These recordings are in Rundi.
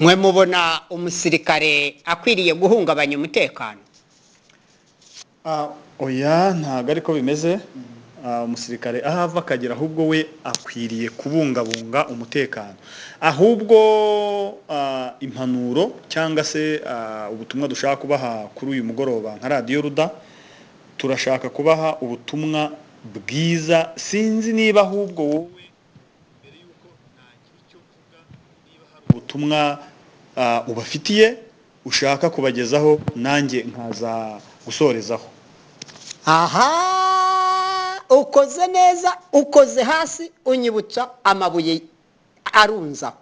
Mwe mubona umusirikare akwiriye guhungabanya umutekano? Oya, ntabwo ariko bimeze. Umusirikare aho ava akagera, ahubwo we akwiriye kubungabunga umutekano. Ahubwo impanuro cyangwa se ubutumwa dushaka kubaha kuri uyu mugoroba nka Radiyo Ruda, turashaka kubaha ubutumwa bwiza. Sinzi niba ahubwo wowe, mbere y'uko nagira icyo mvuga, niba hari ubutumwa ubafitiye ushaka kubagezaho, nanjye nkaza gusorezaho. Aha ukoze neza, ukoze hasi unyibutsa amabuye arunzaho.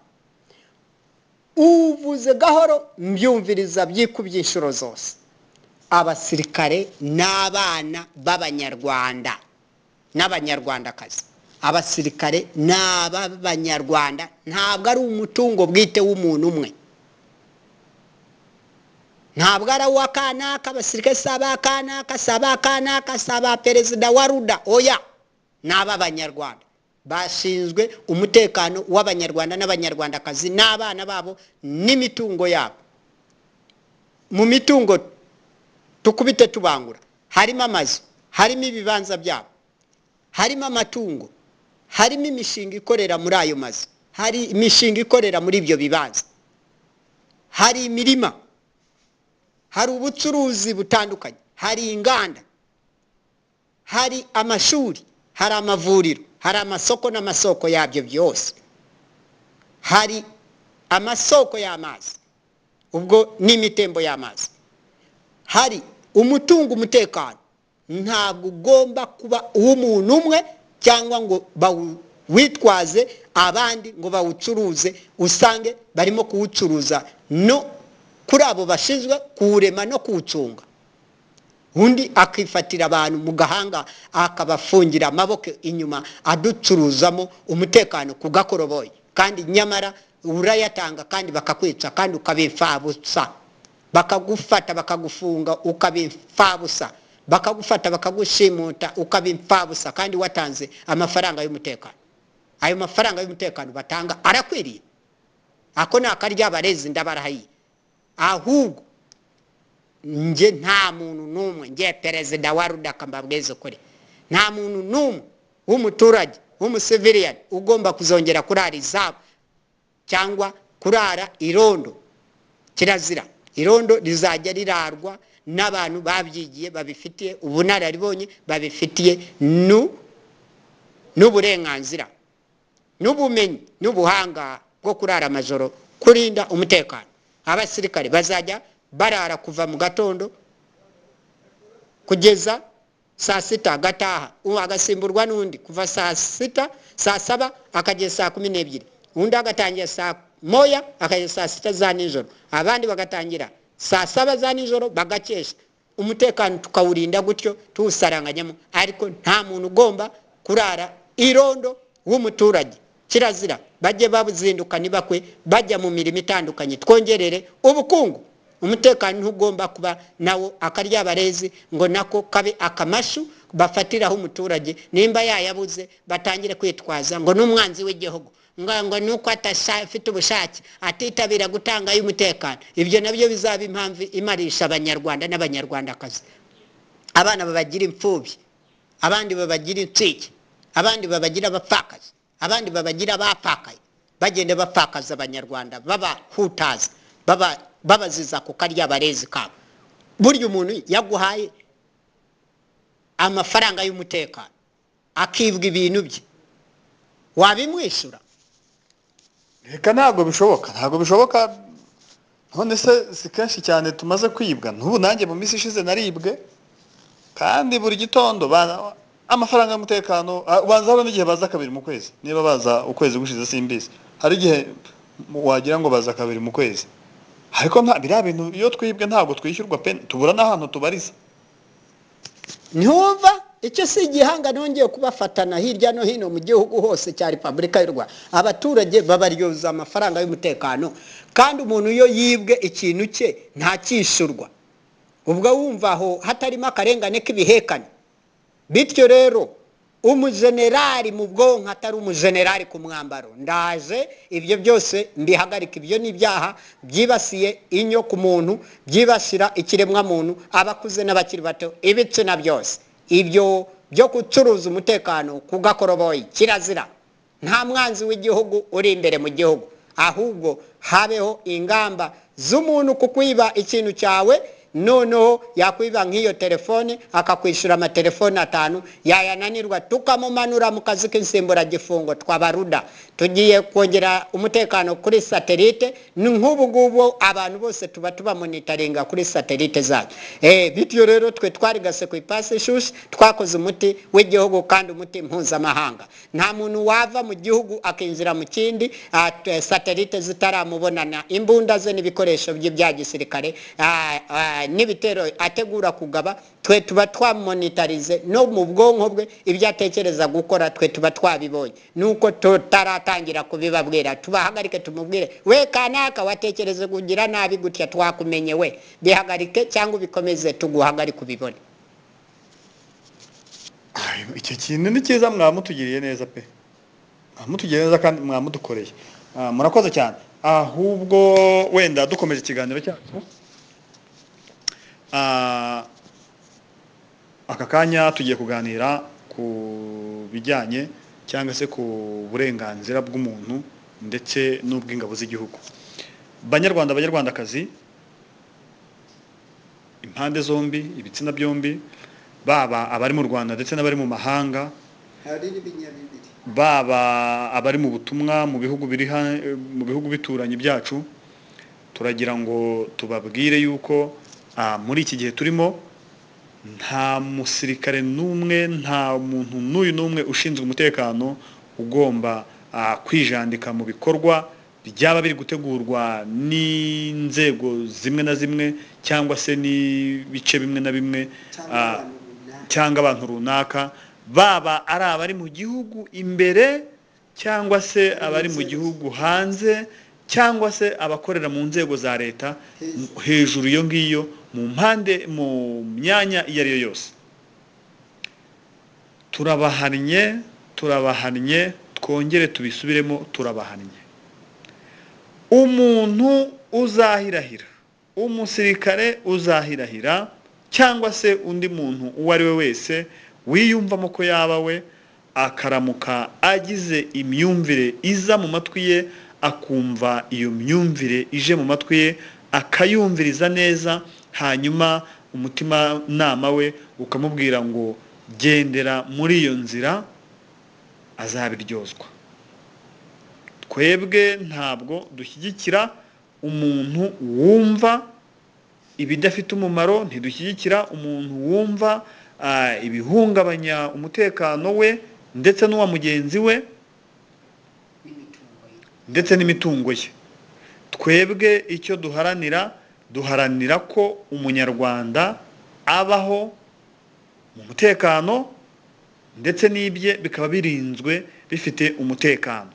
Uvuze gahoro, mbyumviriza byikubye inshuro zose. Abasirikare n'abana b'Abanyarwanda n'Abanyarwandakazi, abasirikare ni ab'Abanyarwanda, ntabwo ari umutungo bwite w'umuntu umwe, ntabwo ari uwa kanaka. Abasirikare si aba kanaka, si aba kanaka, si aba perezida wa RUDA, oya, ni ab'Abanyarwanda. Bashinzwe umutekano w'Abanyarwanda n'Abanyarwandakazi n'abana babo n'imitungo yabo. Mu mitungo, tukubite tubangura, harimo amazu, harimo ibibanza byabo, harimo amatungo, harimo imishinga ikorera muri ayo mazu, hari imishinga ikorera muri ibyo bibanza, hari imirima, hari ubucuruzi butandukanye, hari inganda, hari amashuri, hari amavuriro, hari amasoko n'amasoko yabyo byose, hari amasoko y'amazi, ubwo n'imitembo y'amazi, hari umutungo. Umutekano ntabwo ugomba kuba uw'umuntu umwe cyangwa ngo bawitwaze abandi ngo bawucuruze, usange barimo kuwucuruza no kuri abo bashinzwe kuwurema no kuwucunga, undi akifatira abantu mu gahanga, akabafungira amaboko inyuma, aducuruzamo umutekano ku gakoroboyi, kandi nyamara urayatanga kandi bakakwica, kandi ukabimfabusa, bakagufata bakagufunga ukabimfabusa, bakagufata bakagushimuta ukabimfabusa, kandi watanze amafaranga y'umutekano. Ayo mafaranga y'umutekano batanga arakwiriye? Ako ni akaryabarezi, ndabarahiye. Ahubwo nge nta muntu n'umwe, nge perezida wa RUDA mbabwize ukuri, nta muntu n'umwe w'umuturage w'umusiviliyani ugomba kuzongera kurara izamu cyangwa kurara irondo. Kirazira. Irondo rizajya rirarwa n'abantu babyigiye, babifitiye ubunararibonye, babifitiye n'uburenganzira n'ubumenyi n'ubuhanga bwo kurara amajoro, kurinda umutekano. Abasirikare bazajya barara kuva mu gatondo kugeza saa 6, agataha, ubu agasimburwa n'undi kuva saa 6, saa 7 akageza saa 12, undi agatangira saa 1 akageza saa 6 za nijoro, abandi bagatangira saa 7 za nijoro bagakesha. Umutekano tukawurinda gutyo, tuwusaranganyamo, ariko nta muntu ugomba kurara irondo w'umuturage, kirazira. Bajye bazinduka ntibakwe, bajya mu mirimo itandukanye, twongerere ubukungu. Umutekano ntugomba kuba nawo akaryabarezi ngo nako kabe akamashu bafatiraho umuturage, nimba yayabuze batangire kwitwaza ngo n'umwanzi w'igihugu, ngo nuko atafite ubushake atitabira gutanga y'umutekano. Ibyo nabyo bizaba impamvu imarisha Abanyarwanda n'Abanyarwandakazi, abana babagira imfubyi, abandi babagira insike, abandi babagira abapfakazi, abandi babagira abapfakaye. Bagenda bapfakaza Abanyarwanda, babahutaza, babaziza ku karya barezi kabo. Burya umuntu yaguhaye amafaranga y'umutekano akibwa ibintu bye, wabimwishyura? Reka, ntabwo bishoboka, ntabwo bishoboka. None se si kenshi cyane tumaze kwibwa? N'ubu nanjye mu minsi ishize naribwe, kandi buri gitondo amafaranga y'umutekano. Ubanza hari n'igihe baza kabiri mu kwezi, niba baza ukwezi gushize simbizi. Hari igihe wagira ngo baza kabiri mu kwezi, ariko nta biriya bintu, iyo twibwe ntabwo twishyurwa pe, tubura n'ahantu tubariza. Ntiwumva? Icyo si igihanga nongeye kubafatana hirya no hino mu gihugu hose cya Repubulika y'u Rwanda. Abaturage babaryoza amafaranga y'umutekano, kandi umuntu iyo yibwe ikintu cye ntacyishyurwa. Ubwo wumva aho hatarimo akarengane k'ibihekane? Bityo rero Umujenerali mu bwonko, atari umujenerali ku mwambaro. Ndaje ibyo byose mbihagarika. Ibyo ni ibyaha byibasiye inyo ku muntu, byibasira ikiremwamuntu, abakuze n'abakiri bato, ibitsina byose. Ibyo byo gucuruza umutekano ku gakoroboyi kirazira. Nta mwanzi w'igihugu uri imbere mu gihugu, ahubwo habeho ingamba z'umuntu kukwiba ikintu cyawe. Noneho yakwiba nk'iyo telefone, akakwishyura amatelefone 5, yayananirwa tukamumanura mu kazi k'insimburagifungo. Twabaruda tugiye kongera umutekano kuri satellite. Ni nk'ubu ngubu abantu bose tuba tubamonitaringa kuri satellite zacu. Bityo rero twe twarigase ku ipasi ishushe, twakoze umuti w'igihugu kandi umuti mpuzamahanga. Nta muntu wava mu gihugu akinjira mu kindi satellite zitaramubonana imbunda ze n'ibikoresho bye bya gisirikare, n'ibitero ategura kugaba. Twe tuba twamonitarize no mu bwonko bwe, ibyo atekereza gukora twe tuba twabibonye, nuko tutaratangira kubibabwira. Tubahagarike, tumubwire: "We kanaka, watekereze kugira nabi gutya, twakumenye we, bihagarike cyangwa ubikomeze tuguhagarike ubibone." Ay, icyo kintu ni cyiza, mwamutugiriye neza pe, mwamutugiriye neza kandi mwamudukoreye. Murakoze cyane. Ahubwo wenda dukomeje ikiganiro cyacu, aka kanya tugiye kuganira ku bijyanye cyangwa se ku burenganzira bw'umuntu ndetse n'ubw'ingabo z'igihugu. Banyarwanda, banyarwandakazi, impande zombi, ibitsina byombi, baba abari mu Rwanda ndetse n'abari mu mahanga, Hari ibinyabibiri. baba abari mu butumwa mu bihugu biri mu bihugu bituranyi byacu, turagira ngo tubabwire yuko muri iki gihe turimo nta musirikare n'umwe, nta muntu n'uyu n'umwe ushinzwe umutekano ugomba kwijandika mu bikorwa byaba biri gutegurwa n'inzego zimwe na zimwe cyangwa se n'ibice bimwe na bimwe, cyangwa abantu runaka, baba ari abari mu gihugu imbere cyangwa se abari mu gihugu hanze cyangwa se abakorera mu nzego za leta hejuru iyo ngiyo, mu mpande, mu myanya iyo ari yo yose. Turabahannye, turabahannye, twongere tubisubiremo, turabahannye. Umuntu uzahirahira, umusirikare uzahirahira cyangwa se undi muntu uwo ari we wese wiyumvamo ko yaba we, akaramuka agize imyumvire iza mu matwi ye, akumva iyo myumvire ije mu matwi ye, akayumviriza neza, hanyuma umutimanama we ukamubwira ngo gendera muri iyo nzira, azabiryozwa. Twebwe ntabwo dushyigikira umuntu wumva ibidafite umumaro, ntidushyigikira umuntu wumva ibihungabanya umutekano we ndetse n'uwa mugenzi we ndetse n'imitungo ye. Twebwe icyo duharanira, duharanira ko umunyarwanda abaho mu mutekano ndetse n'ibye bikaba birinzwe, bifite umutekano.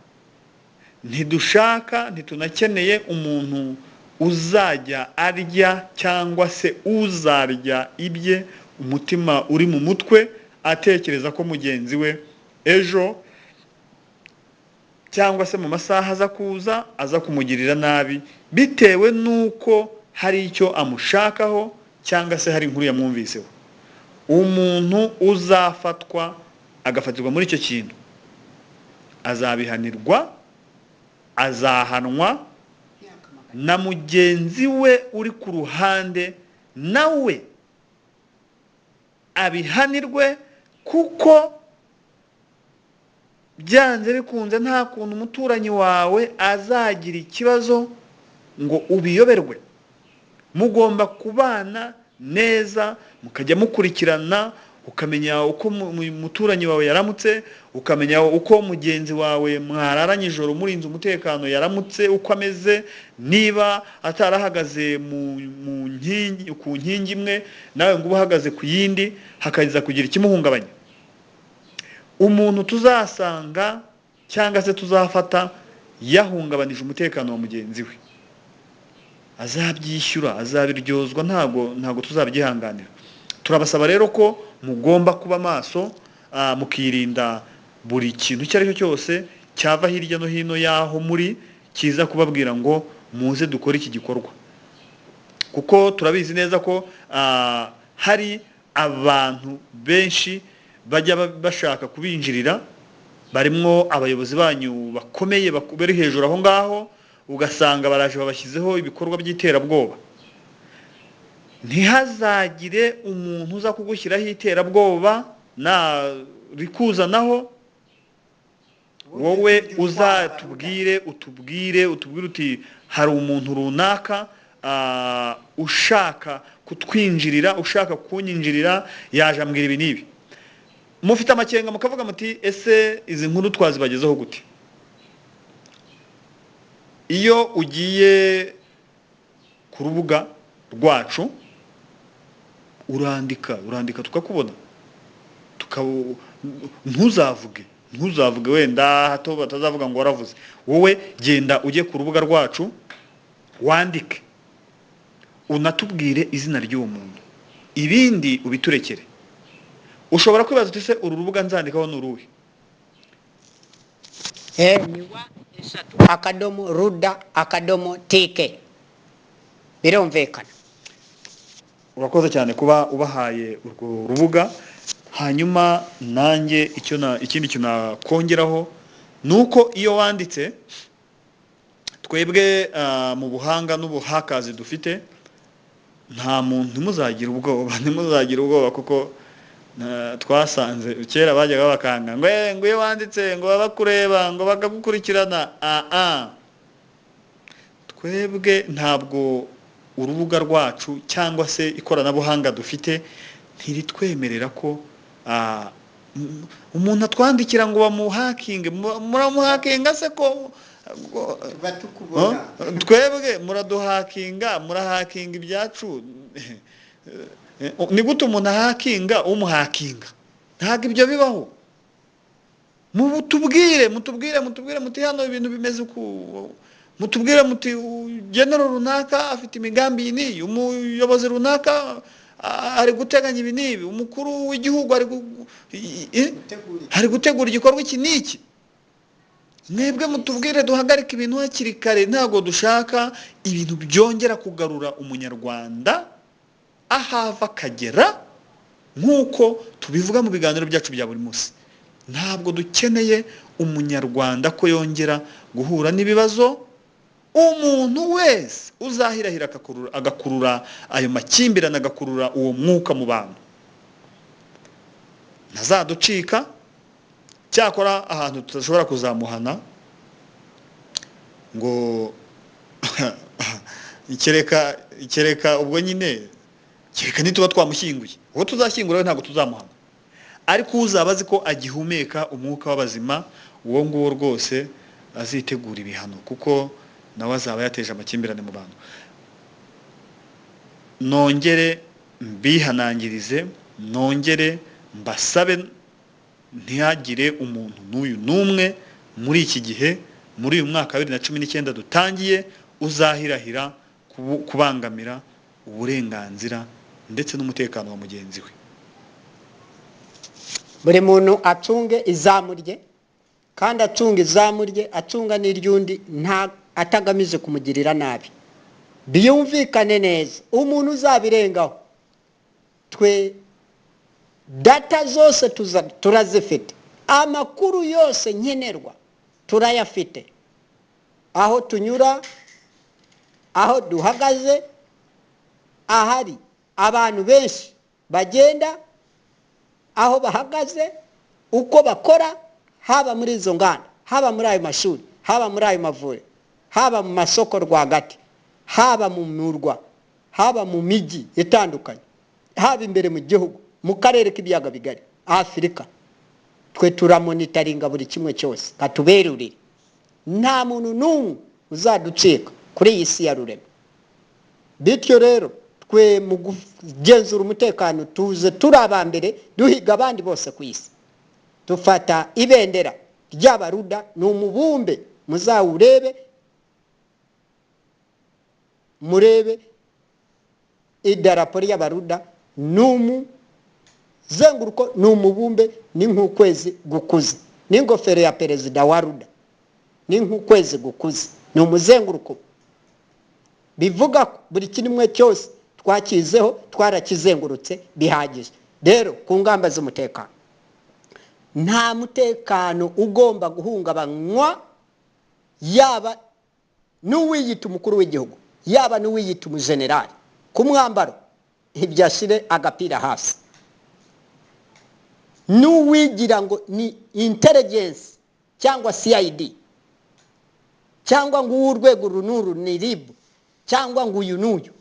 Ntidushaka, ntitunakeneye umuntu uzajya arya cyangwa se uzarya ibye umutima uri mu mutwe atekereza ko mugenzi we ejo cyangwa se mu masaha aza kuza aza kumugirira nabi bitewe n'uko hari icyo amushakaho cyangwa se hari inkuru yamwumviseho. Umuntu uzafatwa agafatirwa muri icyo kintu azabihanirwa, azahanwa na mugenzi we uri ku ruhande nawe abihanirwe, kuko byanze bikunze nta kuntu umuturanyi wawe azagira ikibazo ngo ubiyoberwe. Mugomba kubana neza, mukajya mukurikirana, ukamenya uko umuturanyi wawe yaramutse, ukamenya uko mugenzi wawe mwararanye ijoro murinze umutekano yaramutse, uko ameze, niba atarahagaze mu nkingi, ku nkingi imwe nawe ngo ube uhagaze ku yindi, hakaza kugira ikimuhungabanya. Umuntu tuzasanga cyangwa se tuzafata yahungabanije umutekano wa mugenzi we azabyishyura, azabiryozwa, ntago tuzabyihanganira. Turabasaba rero ko mugomba kuba maso, mukirinda buri kintu icyo ari cyo cyose cyava hirya no hino y'aho muri kiza kubabwira ngo muze dukore iki gikorwa, kuko turabizi neza ko hari abantu benshi bajya bashaka kubinjirira, barimwo abayobozi banyu bakomeye bari hejuru aho ngaho, ugasanga baraje babashyizeho ibikorwa by'iterabwoba. Ntihazagire umuntu uza kugushyiraho iterabwoba na rikuzanaho, wowe uzatubwire, utubwire uti hari umuntu runaka ushaka kutwinjirira, ushaka kunyinjirira, yaje ambwira ibi n'ibi. Mufite amakenga mukavuga muti ese izi nkuru twazibagezeho gute? Iyo ugiye ku rubuga rwacu urandika tukakubona, ntuzavuge wenda hato batazavuga ngo waravuze. Wowe genda ujye ku rubuga rwacu wandike, unatubwire izina ry'uwo muntu, ibindi ubiturekere. Ushobora kwibaza uti se uru rubuga nzandikaho ni uruhe? Ni wa eshatu akadomo ruda akadomo tike. Birumvikana. Urakoze cyane kuba ubahaye urwo rubuga. Hanyuma nanjye ikindi kintu nakongeraho ni uko iyo wanditse, twebwe mu buhanga n'ubuhakazi dufite, nta muntu, ntimuzagira ubwoba, kuko twasanze kera bajyaga bakanga ngo iyo wanditse ngo babakureba ngo bakagukurikirana. Twebwe ntabwo urubuga rwacu cyangwa se ikoranabuhanga dufite ntiritwemerera ko umuntu atwandikira ngo bamuhakinge. Muramuhakinga se ko twebwe muraduhakinga, murahakinga ibyacu? Ni gute umuntu ahakinga umuhakinga? Ntabwo ibyo bibaho. Mutubwire muti hano ibintu bimeze uku, mutubwire muti general runaka afite imigambi iyi n'iyi, umuyobozi runaka ari guteganya ibi n'ibi, umukuru w'igihugu ari gutegura igikorwa iki n'iki. Mwebwe mutubwire duhagarike ibintu hakiri kare. Ntabwo dushaka ibintu byongera kugarura umunyarwanda ahava akagera, nk'uko tubivuga mu biganiro byacu bya buri munsi. Ntabwo dukeneye umunyarwanda ko yongera guhura n'ibibazo. Umuntu wese uzahirahira agakurura ayo makimbirane, agakurura uwo mwuka mu bantu, ntazaducika. Cyakora ahantu tudashobora kuzamuhana ngo kereka ubwo nyine, kereka nituba twamushyinguye, uwo tuzashyingura we ntabwo tuzamuhana. Ariko uzaba azi ko agihumeka umwuka w'abazima, uwo nguwo rwose azitegura ibihano, kuko nawe azaba yateje amakimbirane mu bantu. Nongere mbihanangirize, nongere mbasabe, ntihagire umuntu n'uyu n'umwe muri iki gihe, muri uyu mwaka wa 2019 dutangiye, uzahirahira kubangamira uburenganzira ndetse n'umutekano wa mugenzi we. Buri muntu acunge izamu rye, kandi acunga izamu rye, acunga n'iry'undi, nta atagamije kumugirira nabi. Byumvikane neza, umuntu uzabirengaho, twe data zose turazifite, amakuru yose nkenerwa turayafite, aho tunyura, aho duhagaze, ahari abantu benshi bagenda, aho bahagaze, uko bakora, haba muri izo nganda, haba muri ayo mashuri, haba muri ayo mavuriro, haba mu masoko rwagati, haba mu murwa, haba mu mijyi itandukanye, haba imbere mu gihugu, mu karere k'ibiyaga bigari Afurika. Twe turamonitaringa buri kimwe cyose, katuberurire. Nta muntu n'umwe uzaducika kuri iyi si ya rurema. Bityo rero twe mu kugenzura umutekano tuze turi aba mbere, duhiga abandi bose ku isi. Dufata ibendera ry'abaruda, ni umubumbe, muzawurebe, murebe idarapo ry'abaruda Umuzenguruko ni umubumbe, ni nk'ukwezi gukuze, n'ingofero ya perezida wa RUDA ni nk'ukwezi gukuze, ni umuzenguruko. Bivuga ko buri kimwe cyose twakizeho, twarakizengurutse bihagije. Rero ku ngamba z'umutekano, nta mutekano ugomba guhungabanywa, yaba n'uwiyita umukuru w'igihugu, yaba n'uwiyita umujenerali. Ku mwambaro ibyo ashyire agapira hasi, n'uwigira ngo ni intelligence cyangwa CID cyangwa ngo uw'urwego uru n'uru ni RIB cyangwa ngo uyu n'uyu,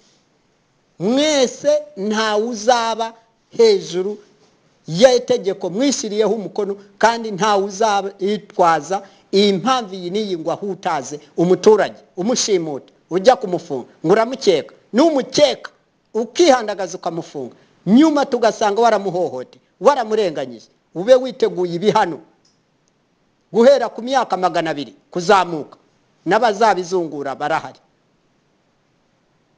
mwese ntawe uzaba hejuru y'itegeko mwishyiriyeho umukono, kandi ntawe uzitwaza iyi mpamvu iyi n'iyi ngo ahutaze umuturage, umushimuta, ujya kumufunga ngo uramukeka. N'umukeka ukihandagaza ukamufunga, nyuma tugasanga waramuhohote, waramurenganyije, ube witeguye ibihano guhera ku myaka 200 kuzamuka, n'abazabizungura barahari.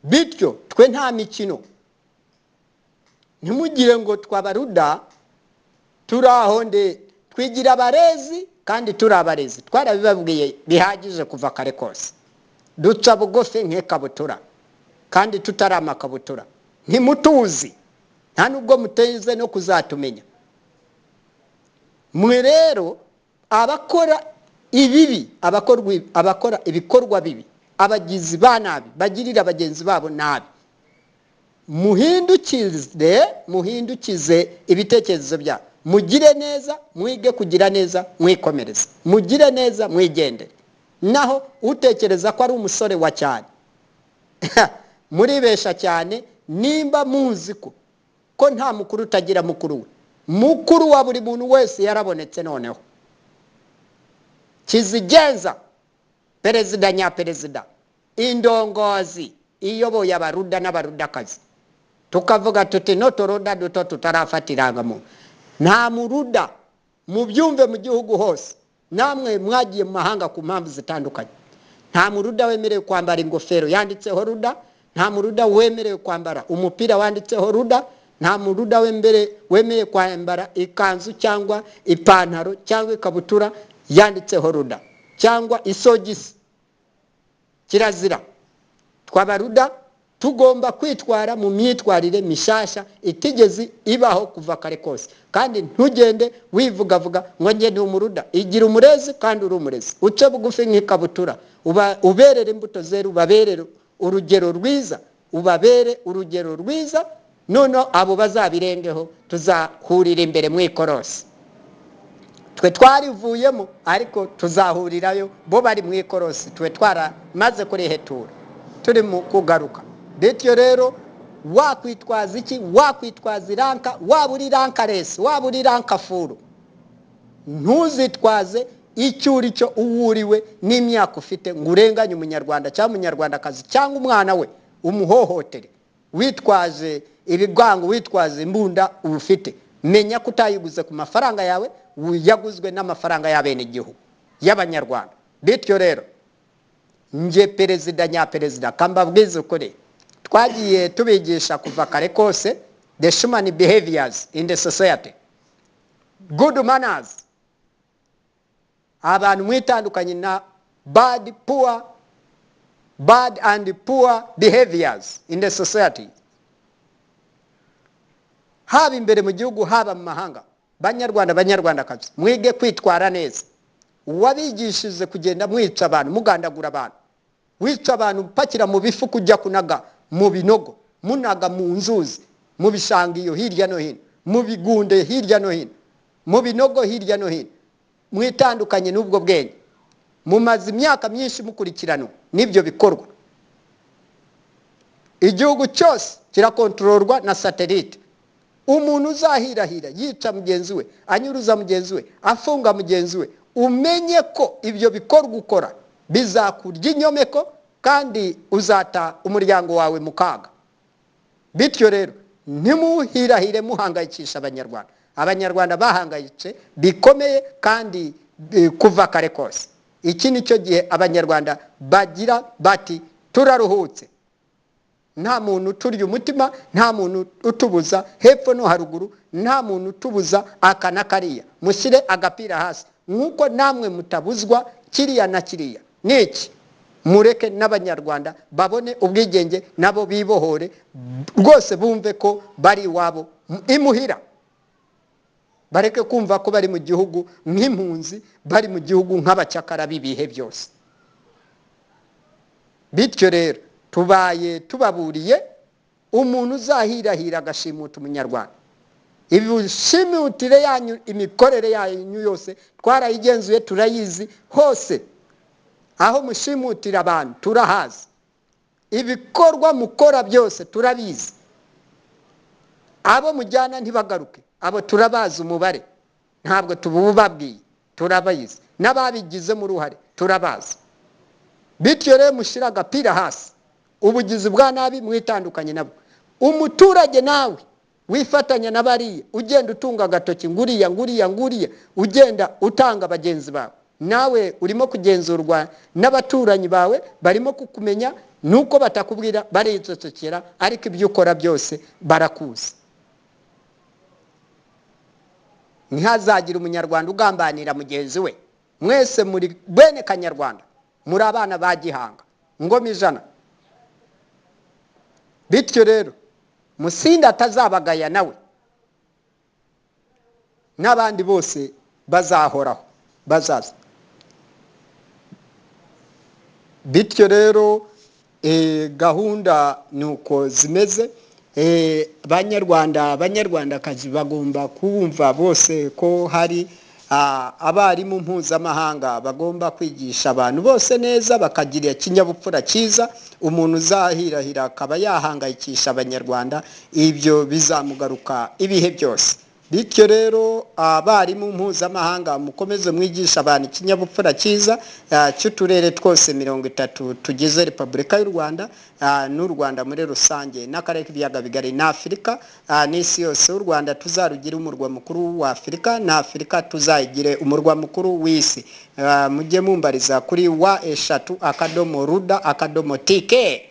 Bityo twe nta mikino. Ntimugire ngo twabaruda turi aho nde twigira abarezi kandi turi abarezi. Twarabibabwiye bihagije kuva kare kose. Duca bugufi nk'ikabutura kandi tutari amakabutura. Ntimutuzi, nta nubwo muteze no kuzatumenya. Mwe rero abakora ibibi, abakora ibikorwa bibi, abagizi ba nabi bagirira bagenzi babo nabi, muhindukize, muhindukize ibitekerezo byabo, mugire neza, mwige kugira neza, mwikomereze, mugire neza, mwigendere. Naho utekereza ko ari umusore wa cyane, muribesha cyane. Nimba muzi ko nta mukuru utagira mukuru we, mukuru wa buri muntu wese yarabonetse. Noneho kizigenza, perezida nyaperezida, indongozi iyoboye abaruda n'abarudakazi, tukavuga tuti n'uturuda duto tutarafata irangamuntu. Nta muruda, mubyumve mu gihugu hose, namwe mwagiye mu mahanga ku mpamvu zitandukanye, nta muruda wemerewe kwambara ingofero yanditseho RUDA, nta muruda wemerewe kwambara umupira wanditseho RUDA, nta muruda wemerewe kwambara ikanzu cyangwa ipantaro cyangwa ikabutura yanditseho RUDA cyangwa isogisi. Kirazira. Twabaruda tugomba kwitwara mu myitwarire mishasha itigeze ibaho kuva kare kose. Kandi ntugende wivugavuga ngo njye ndi umuruda. Igira umurezi kandi uri umurezi, uce bugufi nk'ikabutura, uberere imbuto zera, ubaberere urugero rwiza, ubabere urugero rwiza. Noneho abo bazabirengeho, tuzahurira imbere mu ikorosi. Twe twarivuyemo ariko tuzahurirayo. Bo bari mu ikorosi, twe twaramaze kurihetura, turi mu kugaruka. Bityo rero wakwitwaza iki? Wakwitwaza i rank, waba uri rankless, waba uri rankful, ntuzitwaze icyo uri cyo, uwo uriwe n'imyaka ufite ngo urenganye umunyarwanda cyangwa umunyarwandakazi cyangwa umwana we, umuhohotere witwaje ibigango, witwaje imbunda ufite. Menya ko utayiguze ku mafaranga yawe, yaguzwe n'amafaranga y'abenegihugu y'abanyarwanda. Bityo rero nge perezida nyaperezida kambabwiza ukuri, twagiye tubigisha kuva kare kose the human behaviors in the society, good manners. Abantu mwitandukanye na bad, poor, bad and poor behaviors in the society, haba imbere mu gihugu, haba mu mahanga. Banyarwanda, banyarwandakazi, mwige kwitwara neza. Uwabigishije kugenda mwica abantu, mugandagura abantu, wica abantu, upakira mu bifu, kujya kunaga mu binogo, munaga mu nzuzi, mu bishanga iyo hirya no hino, mu bigunde hirya no hino, mu binogo hirya no hino, mwitandukanye n'ubwo bwenge. Mumaze imyaka myinshi mukurikiranwa n'ibyo bikorwa. Igihugu cyose kirakontororwa na satellite. Umuntu uzahirahira yica mugenzi we, anyuruza mugenzi we, afunga mugenzi we, umenye ko ibyo bikorwa ukora bizakurya inyomeko kandi uzata umuryango wawe mu kaga. Bityo rero ntimuhirahire muhangayikisha abanyarwanda. Abanyarwanda bahangayitse bikomeye kandi kuva kare kose. Iki ni cyo gihe abanyarwanda bagira bati turaruhutse. Nta muntu uturya umutima, nta muntu utubuza hepfo no haruguru, nta muntu utubuza aka na kariya. Mushyire agapira hasi nk'uko namwe mutabuzwa kiriya na kiriya. Niki mureke n'Abanyarwanda babone ubwigenge, nabo bibohore rwose, bumve ko bari iwabo imuhira, bareke kumva ko bari mu gihugu nk'impunzi, bari mu gihugu nk'abacakara b'ibihe byose. Bityo rero tubaye tubaburiye, umuntu uzahirahira agashimuta Umunyarwanda, ibishimutire yanyu, imikorere yanyu yose twarayigenzuye, turayizi hose. Aho mushimutira abantu turahazi, ibikorwa mukora byose turabizi, abo mujyana ntibagaruke abo turabazi umubare, ntabwo tububabwiye, turabazi n'ababigizemo uruhare turabazi. Bityo rero mushyire agapira hasi, ubugizi bwa nabi mwitandukanye nabwo. Umuturage nawe wifatanya na bariya, ugenda utunga agatoki nguriya nguriya nguriya, ugenda utanga bagenzi bawe, nawe urimo kugenzurwa n'abaturanyi bawe, barimo kukumenya, nuko batakubwira baricecekera, ariko ibyo ukora byose barakuzi. Ntihazagire Umunyarwanda ugambanira mugenzi we. Mwese muri bene Kanyarwanda, muri abana ba Gihanga ngoma ijana. Bityo rero Musinda atazabagaya nawe n'abandi bose bazahoraho bazaza. Bityo rero gahunda ni uko zimeze. Banyarwanda, Banyarwandakazi bagomba kumva bose ko hari abarimu mpuzamahanga bagomba kwigisha abantu bose neza, bakagira ikinyabupfura cyiza. Umuntu uzahirahira akaba yahangayikisha Abanyarwanda, ibyo bizamugaruka ibihe byose. Bityo rero abarimu mpuzamahanga, mukomeze mwigisha abantu ikinyabupfura cyiza cy'uturere twose 30 tugize Repubulika y'u Rwanda, n'u Rwanda muri rusange, n'akarere k'ibiyaga bigari na Afurika, n'isi yose. U Rwanda tuzarugire umurwa mukuru wa Afurika, na Afurika tuzayigire umurwa mukuru w'isi. Mujye mumbariza kuri wa eshatu akadomo ruda akadomo tike,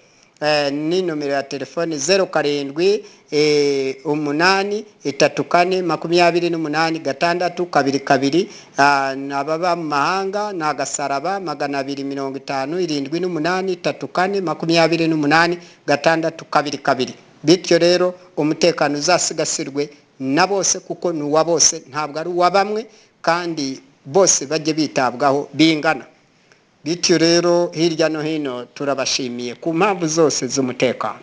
ni nomero ya telefoni 07 8 3 4 28 6 2 2. Ababa mu mahanga ni agasaraba 250 78 3 4 28 6 2 2. Bityo rero umutekano uzasigasirwe na bose, kuko ni uwa bose, ntabwo ari uwa bamwe, kandi bose bajye bitabwaho bingana. Bityo rero hirya no hino turabashimiye ku mpamvu zose z'umutekano.